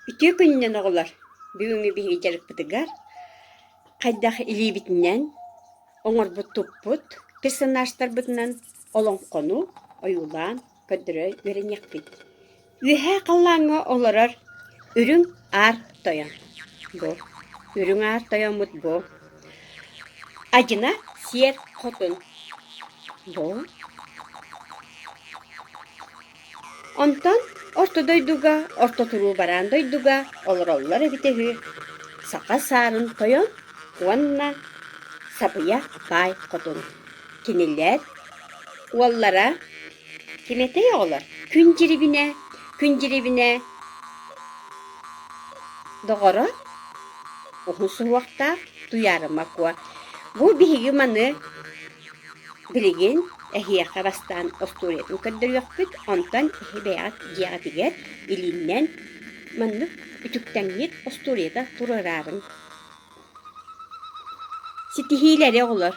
Үтүө күнүнэн оҕолор! Бүгүҥҥү биһиги дьарыкпытыгар хайдах илиибитинэн оҥорбут туппут персонажтарбытынан олоҥхону ойуулаан көрдөрө үөрэниэхпит. Үөһээ халлааҥҥа олорор Үрүҥ Аар Тойон бу. Үрүҥ Аар Тойоммут бу. Адьына Сиэр Хотун бу. Онтон орто дойдуга, орто туруу бараан дойдуга олороллор эбитэ үһү саха саарын тойон уонна сабыйа баай хотун. Кинилэр уоллара ким этэй оҕолор? Күн Дьирибинэ, Күн Дьирибинэ доҕоро уһун суһуохтаах Туйаарыма Куо. Бу биһиги маны Билигин эһиэхэ бастаан остуоруйатын көрдөрүөхпүт, онтон эһи бэйэҕит дьиэҕитигэр илииннэн маннык үтүктэҥҥит остуоруйата туруораарыҥ. Ситиһиилэри оҕолор!